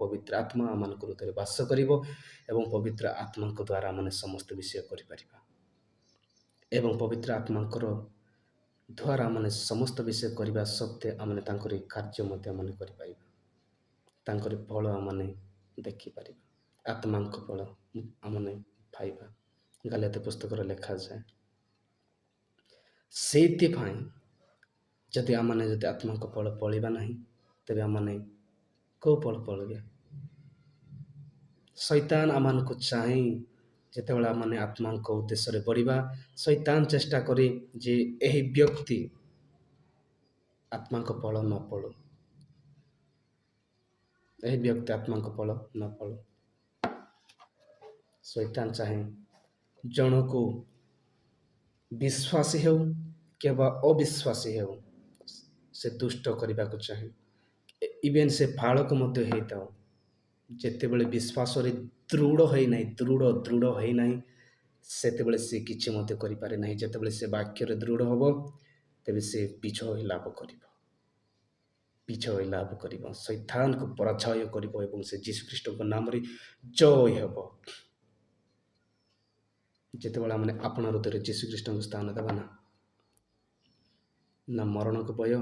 ପବିତ୍ର ଆତ୍ମା ଆମମାନଙ୍କ ହୃଦୟରେ ବାସ କରିବ ଏବଂ ପବିତ୍ର ଆତ୍ମାଙ୍କ ଦ୍ୱାରା ଆମେ ସମସ୍ତ ବିଷୟ କରିପାରିବା। ଏବଂ ପବିତ୍ର ଆତ୍ମାଙ୍କର ଦ୍ୱାରା ଆମେ ସମସ୍ତ ବିଷୟ କରିବା ସତ୍ତ୍ୱେ ଆମେ ତାଙ୍କରି କାର୍ଯ୍ୟ ମଧ୍ୟ ଆମେ କରିପାରିବା। ତାଙ୍କରି ଫଳ ଆମେ ଦେଖିପାରିବା। ଆତ୍ମାଙ୍କ ଫଳ ଆମେ ପାଇବା, ଗାଲାତ୍ୟ ପୁସ୍ତକରେ ଲେଖାଯାଏ। ସେଇଥିପାଇଁ ଯଦି ଆମମାନେ ଯଦି ଆତ୍ମାଙ୍କ ଫଳ ଫଳିବା ନାହିଁ, ତେବେ ଆମମାନେ କେଉଁ ଫଳ ଫଳିବେ? ଶୈତାନ ଆମମାନଙ୍କୁ ଚାହେଁ, ଯେତେବେଳେ ଆମମାନେ ଆତ୍ମାଙ୍କ ଉଦ୍ଦେଶ୍ୟରେ ବଢ଼ିବା, ଶୈତାନ ଚେଷ୍ଟା କରେ ଯେ ଏହି ବ୍ୟକ୍ତି ଆତ୍ମାଙ୍କ ଫଳ ନ ଫଳୁ, ଏହି ବ୍ୟକ୍ତି ଆତ୍ମାଙ୍କ ଫଳ ନ ଫଳୁ। ଶୈତାନ ଚାହେଁ ଜଣକୁ ବିଶ୍ୱାସୀ ହେଉ କିମ୍ବା ଅବିଶ୍ୱାସୀ ହେଉ, ସେ ଦୁଷ୍ଟ କରିବାକୁ ଚାହେଁ। ଇଭେନ୍ ସେ ବାଳକ ମଧ୍ୟ ହେଇଥାଉ, ଯେତେବେଳେ ବିଶ୍ୱାସରେ ଦୃଢ଼ ହୋଇନାହିଁ, ଦୃଢ଼ ଦୃଢ଼ ହୋଇନାହିଁ, ସେତେବେଳେ ସେ କିଛି ମଧ୍ୟ କରିପାରେ ନାହିଁ। ଯେତେବେଳେ ସେ ବାକ୍ୟରେ ଦୃଢ଼ ହେବ, ତେବେ ସେ ବିଜୟ ଲାଭ କରିବ, ବିଜୟ ଲାଭ କରିବ, ଶୈତାନକୁ ପରାଜୟ କରିବ ଏବଂ ସେ ଯୀଶୁଖ୍ରୀଷ୍ଟଙ୍କ ନାମରେ ଜୟ ହେବ। ଯେତେବେଳେ ଆମେ ଆପଣା ହୃଦୟରେ ଯୀଶୁଖ୍ରୀଷ୍ଟଙ୍କୁ ସ୍ଥାନ ଦେବା, ନା ନା ମରଣକୁ ଭୟ